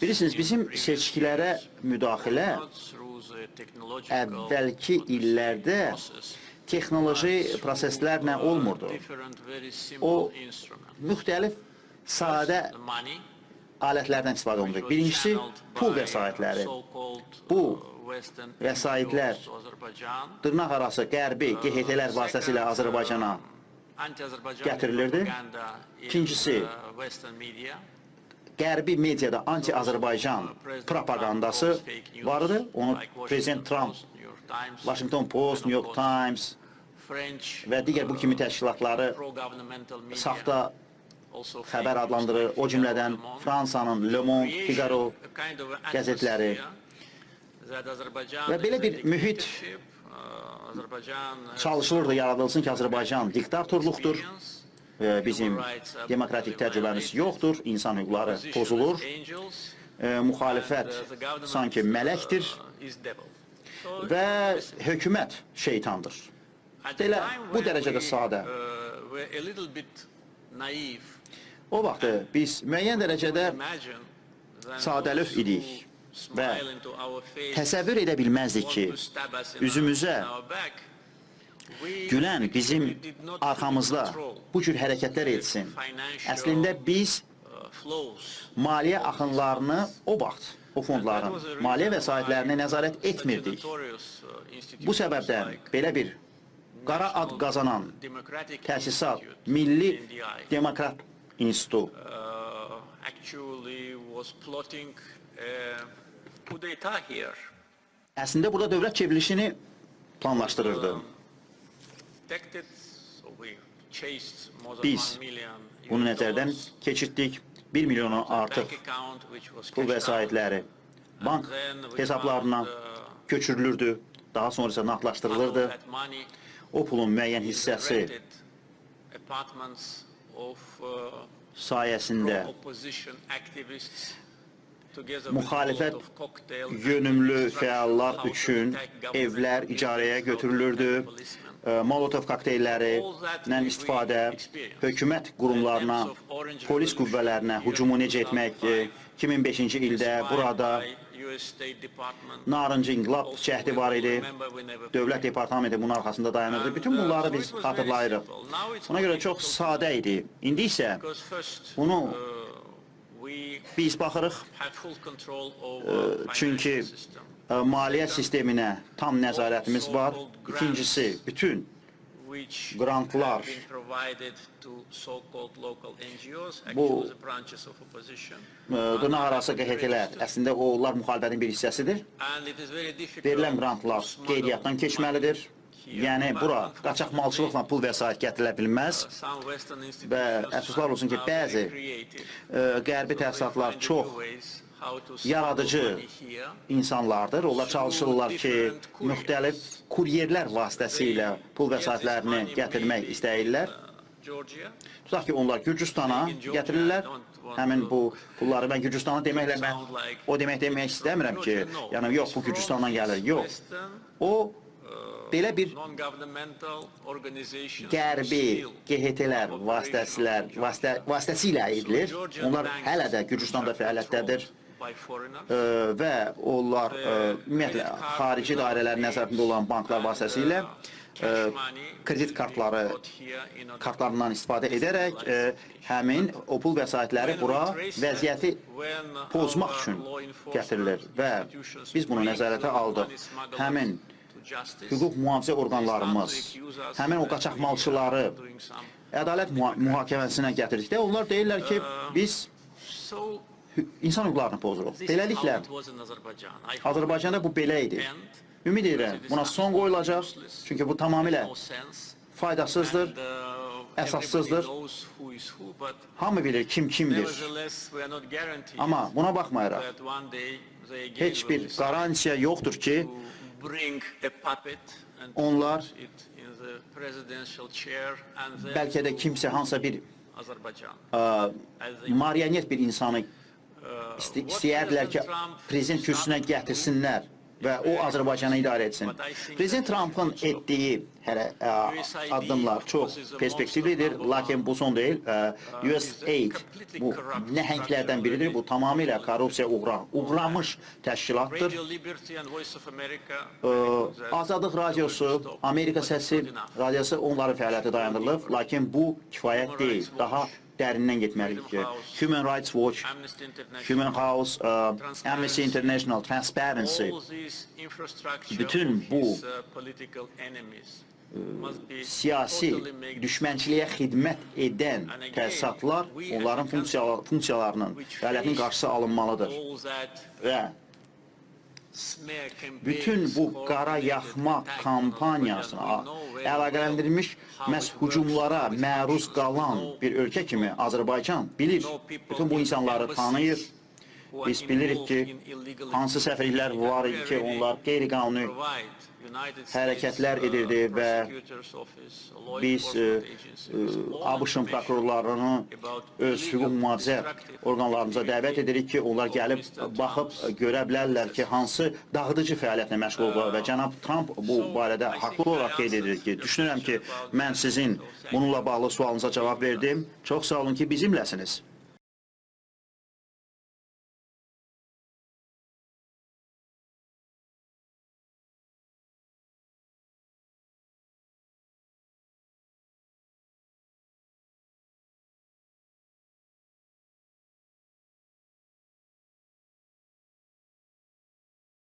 Bilirsiniz, bizim seçkilərə müdaxilə əvvəlki illərdə texnoloji proseslərlə olmurdu. O müxtəlif sadə alətlərdən istifadə olundu. Birincisi, pul vəsaitləri. Bu vəsaitlər dırnaq arası qərbi QHT-lər vasitəsilə Azərbaycana gətirilirdi. İkincisi, qərbi mediada anti-Azərbaycan propagandası var idi. Onu Prezident Trump, Washington Post, New York Times və digər bu kimi təşkilatları saxta xəbər adlandırır. O cümlədən Fransanın Le Monde, Figaro qəzetləri. Və belə bir mühit çalışılırdı, yaradılsın ki, Azərbaycan diktatorluqdur. Bizim demokratik təcrübəmiz yoxdur, insan hüquqları pozulur, müxalifət sanki mələkdir və hökumət şeytandır. Belə, bu dərəcədə sadə. O vaxt biz müəyyən dərəcədə sadəlöv idik və təsəvvür edə bilməzdik ki, üzümüzə gülən bizim arxamızda bu cür hərəkətlər etsin. Əslində biz maliyyə axınlarını o vaxt, o fondların maliyyə vəsaitlərini nəzarət etmirdik. Bu səbəbdən belə bir qara ad qazanan təsisat, Milli Demokrat İnstitutu əslində burada dövlət çevrilişini planlaşdırırdı. Biz bunu nəzərdən keçirtdik. 1 milyonu artıq pul vəsaitləri bank hesablarına köçürülürdü. Daha sonra isə nağdlaşdırılırdı. O pulun müəyyən hissəsi sayəsində müxalifət yönümlü fəallar üçün evlər icarəyə götürülürdü. Molotov kokteylləri ilə istifadə, hökumət qurumlarına, polis qüvvələrinə hücumu necə etmək, 2005-ci ildə burada Narıncı İnqilab cəhdi var idi. Dövlət Departamenti bunun arxasında dayanırdı. Bütün bunları biz xatırlayırıq. Buna görə çox sadə idi. İndi isə bunu biz baxırıq, çünki maliyyə sisteminə tam nəzarətimiz var. İkincisi, bütün qrantlar bu dırnaq arası QHT-lər, əslində onlar müxalifətin bir hissəsidir. Verilən qrantlar qeydiyyatdan keçməlidir. Yəni, bura qaçaqmalçılıqla pul vəsait gətirilə bilməz və əfsuslar olsun ki, bəzi qərbi təsisatlar çox yaradıcı insanlardır. Onlar çalışırlar ki, müxtəlif kuryerlər vasitəsilə pul vəsaitlərini gətirmək istəyirlər. Tutaq ki, onlar Gürcüstana gətirirlər. Həmin bu pulları mən Gürcüstana deməklə mən o demək istəmirəm ki, yəni yox, bu Gürcüstandan gəlir. Yox. O belə bir qərbi QHT-lər vasitəsilə edilir. Onlar hələ də Gürcüstanda fəaliyyətdədir və onlar ümumiyyətlə xarici dairələrin nəzarətində olan banklar vasitəsilə kredit kartlarından istifadə edərək həmin o pul vəsaitləri bura vəziyyəti pozmaq üçün gətirilir və biz bunu nəzarətə aldıq. Həmin hüquq mühafizə orqanlarımız həmin o qaçaqmalçıları ədalət mühakiməsinə gətirdikdə onlar deyirlər ki, biz insan hüquqlarını pozuruq. Beləliklə, Azərbaycanda bu belə idi. Ümid edirəm, buna son qoyulacaq. Çünki bu tamamilə faydasızdır, əsassızdır. Hamı bilir kim kimdir. Amma buna baxmayaraq, heç bir qarantiya yoxdur ki, onlar bəlkə də kimsə hansısa bir marionet bir insanı istəyərdilər ki, prezident kürsüsünə gətirsinlər. və o Azərbaycanı idarə etsin. Prezident Trumpın etdiyi hələ addımlar çox perspektivlidir, lakin bu son deyil. USAID bu nəhənglərdən biridir. Bu tamamilə korrupsiya uğramış təşkilatdır. Azadlıq Radiosu, Amerika Səsi radiosu, onların fəaliyyəti dayandırılıb, lakin bu kifayət deyil. Daha dərindən getməliyik ki, Human Rights Watch, Human House, Amnesty International, Transparency, bütün bu siyasi düşmənçiliyə xidmət edən təsisatlar, onların funksiyalarının, fəaliyyətinin qarşısı alınmalıdır. Və bütün bu qara yaxma kampaniyasına əlaqələndirilmiş məhz hücumlara məruz qalan bir ölkə kimi Azərbaycan bilir, bütün bu insanları tanıyır. Biz bilirik ki, hansı səfirliklər var idi ki, onlar qeyri-qanuni hərəkətlər edirdi və biz ABŞ-ın prokurorlarını öz hüquq mühafizə orqanlarımıza dəvət edirik ki, onlar gəlib baxıb görə bilərlər ki, hansı dağıdıcı fəaliyyətlə məşğul olublar və cənab Trump bu barədə haqlı olaraq qeyd edir ki, düşünürəm ki, mən sizin bununla bağlı sualınıza cavab verdim. Çox sağ olun ki, bizimləsiniz.